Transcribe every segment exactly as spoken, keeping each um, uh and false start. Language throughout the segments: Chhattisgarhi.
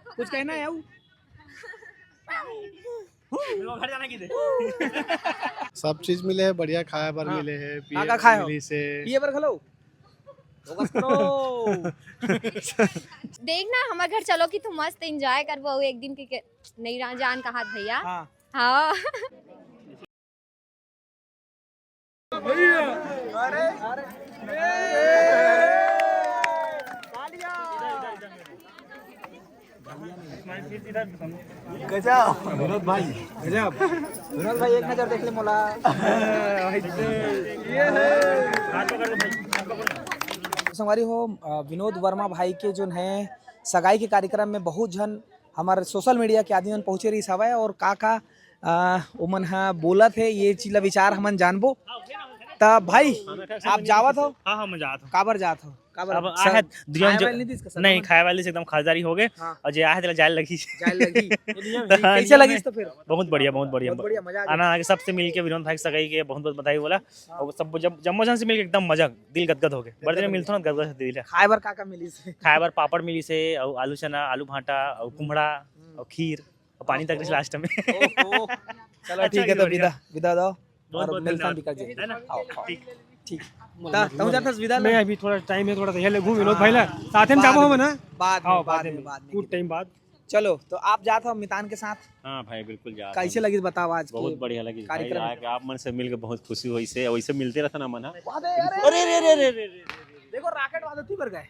कुछ कहना है? सब चीज मिले है, बढ़िया खाए बर हाँ। मिले है, पिए का बर खाए हो? मिली से। पिए बर घलो? देखना हमर घर चलो कि तू मस्त एंजॉय करबो अउ एक दिन के, के नहीं रह जान कहात भैया। हाँ। हाँ। गजब विनोद भाई, गजब विनोद भाई, एक नजर देख ले मोला। संगवारी हो, अ, विनोद वर्मा भाई के जोन है सगाई के कार्यक्रम में बहुत झन हमर सोशल मीडिया के आदमी मन पहुंचे रहिस हवय और का का, अ, ओमन ह बोलत हे, ये चीज ला विचार हमन जानबो। त भाई, आप जावत हो? हाँ, हाँ, मैं जात हूँ। काबर जात हो? काबर? अब स-, आए हैं, दुनिया में खाए जो-, वाले नहीं दिस का, नहीं, सगमन? खाए वाले से एकदम खासदारी हो गए। हाँ। और जे आए, तेला जाए लगी। जाए लगी। तो नियम तो है। हाँ, कैसे नियम लगी है। तो फिर? बहुत बढ़िया, बहुत बढ़िया। बहुत बढ़िया, मजा आ गया। आना आगे सबसे मिलके विनोद भाई की सगाई के बहुत बहुत बधाई बोला। हाँ। और सब जब जम्मो जन से मिलके एकदम मजा, दिल गदगद हो गए। बड़े दिन में मिलथो ना, गदगद दिल है। खाए बर का का मिली से? खाए बर पापड़ मिली से, और आलू चना, आलू भाटा, और कुम्हड़ा, हम्म। और खीर, और पानी तक ओहो। लास्ट में। ओहो। चलो अच्छा, ठीक है, तो बढ़िया। विदा, विदा दो। बहुत और बहुत मिलता धन्यवाद। बिका जी। है ना? आओ, आओ। ठीक। ठीक। ता, तू जाथस विदा ले? मैं अभी थोड़ा टाइम है, थोड़ा सा ये ले घूम विनोद भाई ला। हाँ। साथ में बाद जाबो में, हम ना? बाद में, हाँ, बाद बाद में, में। बाद में। कुछ टाइम बाद। चलो, तो आप जात हो मितान के साथ? हाँ भाई, बिल्कुल जात कैसे हूँ। लगिस बताओ आज के बहुत बढ़िया लगिस भाई, कार्यक्रम? आके आप मन से मिलके बहुत खुशी होइस हे, वैसे मिलते रहता ना मन, हाँ? वाह, अरे, अरे, अरे, अरे, अरे, अरे। देखो, रॉकेट वादती पर गए।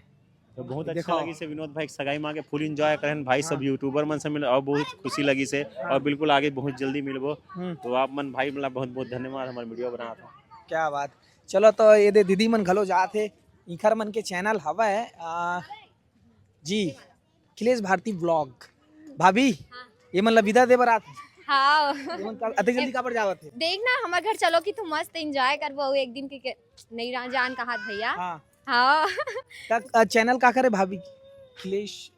तो बहुत अच्छा देखो। लगिस हे विनोद भाई, सगाई में आके फुल एंजॉय करन भाई, सब हाँ। यूट्यूबर मन से मिल और बहुत खुशी लगिस हे, हाँ। और बिल्कुल आगे बहुत जल्दी मिलबो। हम्म। तो आप मन भाई, मतलब, बहुत बहुत धन्यवाद, हमारे वीडियो बनात हो। क्या बात। चलो, तो ये दे दीदी मन घलो जात हे, इखर मन के चैनल हवय, आ, जी, अखिलेश भारती व्लॉग। भाभी, हाँ। ये मन ला विदा दे बर आत हे। हाँ। ये मन का, अतेक जल्दी काबर जावत हे? देखना, हमर घर चलो कि तू मस्त एंजॉय करबो, अउ एक दिन के, के नहीं रह जान कहात भैया। हाँ। हाँ। त, अ, चैनल का करे भाभी? अखिलेश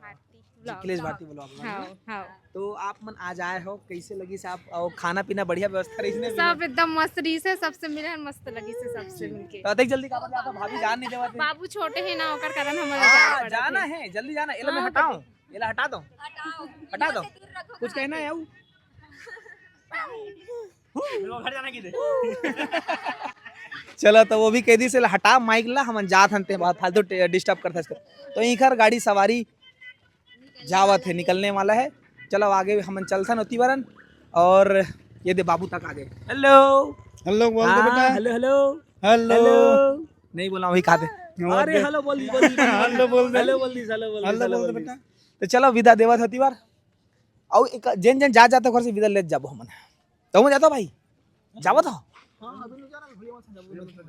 भारती जी, व्लॉग। अखिलेश भारती व्लॉग में, हाँ, है ना? हाँ। तो आप मन आज आए हो, कैसे लगिस आप? और खाना पीना बढ़िया व्यवस्था रहिस ने? सब एकदम मस्त रहिस हे, सबसे मिले हन, मस्त लगिस हे सबसे मिलके। तो अतेक जल्दी काबर जात हो? भाभी जान नहीं देवत हे। बाबू छोटे हे ना, ओकर कारण हमन हाँ, जाना पड़त जाना हे। हे, जल्दी जाना। एला मैं हाँ, हटाऊं, एला हटा दो। हटाओ, हटा दो। इनको से दूर रखो कुछ कहा कहना के। है? वो घर जाना किधर? चलो, तो वो भी कह दी से हटा माइक ला, हमन जात हन ते, बहुत फालतू डिस्टर्ब करत हस। तो इखर गाड़ी सवारी जावत हे, निकलने वाला है। चलो, आगे हमन चलथन ओती बरन। और ये दे, बाबू तक आ गए। हेलो। हेलो बोल दे हाँ, बेटा। Hello, hello. हेलो। हेलो। नहीं बोला, वही कहा दे। बोल अरे दे। हेलो बोल दी, बोल दी। हेलो बोल दे। हेलो बोल दी, हेलो बोल दी, हेलो हेलो बोल बोल दे दी। बेटा। तो चलो, विदा देवत होती बार। अउ एक जेन जेन जा जाते घर से विदा लेत जाबो हमन। तो मैं जाता भाई, जावत हो?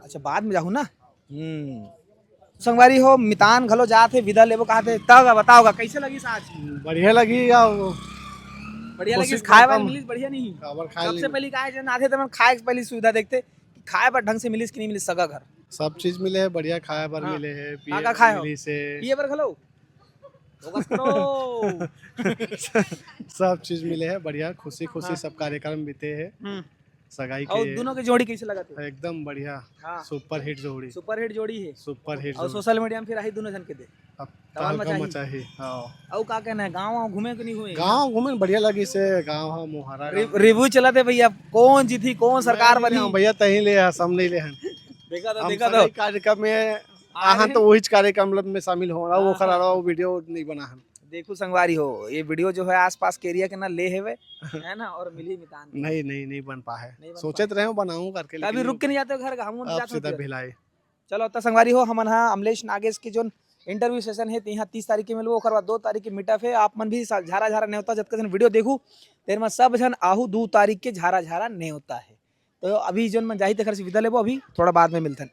अच्छा, बाद में जाहू ना। हम्म। संगवारी हो, मितान घलो जात हे, विदा लेबो कहत हे। तब बताओ गा, कैसे लगिस आज? बढ़िया लगी या वो बढ़िया लगिस, कोशिश खाए वाले करता हूँ। मिलिस बढ़िया नहीं? काबर खाए सबसे लेंगे। पहली का है, जन आथे, तब खाए के पहली सुविधा देखते कि खाए बर ढंग से मिलिस कि नहीं मिलिस, सगा घर। सब चीज मिले है, बढ़िया खाए बर हाँ। मिले है, का पिए का बर खाए हो? मिलिस है। पिए बर घलो? फोकस करो। सब चीज मिले है, बढ़िया, खुशी खुशी हाँ। सब कार्यक्रम बीते है। हम्म। सगाई और के दोनों के जोड़ी कैसे लगा थे? एकदम बढ़िया, हाँ। सुपर हिट जोड़ी। सुपर हिट जोड़ी है। सुपर हिट और जोड़ी। सोशल मीडिया में फिर आही दोनों जन के दे। अब तहलका मचाही। मचाही, हाँ। और का कहना है, गाँव वाँव घूमे कि नहीं घूमे? गाँव घूमे, बढ़िया लगी से, गाँव है मोहारा रि-, गाँव। रिव्यू चला थे भैया, कौन जीती, कौन सरकार मैं नहीं बनी? हूँ भैया, तहीं ले है, सब नहीं ले हैं। देखा था, हम देखा सगाई था। कार्यक्रम में आ हैं तो वही कार्यक्रम में शामिल हो रहा, वो हाँ, खरा हाँ। रहा, वो वीडियो नहीं बना है। देखू संगवारी हो, ये वीडियो जो है आसपास के एरिया के ना ले हेवे, है ना, और मिली मितान के। नहीं, नहीं, नहीं बन पा है। नहीं बन सोचे पा। तो रहे हो बनाऊं करके, अभी लेकिन रुक के नहीं जाते हो घर का, हम आप जाते सीधा हैं। भिलाई। चलो, तो संगवारी हो, हमन हा अमलेश नागेश के जोन इंटरव्यू सेशन है, तिहा तीस तारीख के मिलबो, ओकर बाद दो तारीख के मीटअप है। आप मन भी सा-, झारा झारा नेवता जतका जन वीडियो देखू, तेर में सब जन आहू दो तारीख के झारा झारा नेवता है। तो अभी जोन मन जाही तेखर से विदा लेबो, अभी थोड़ा बाद में मिलथन।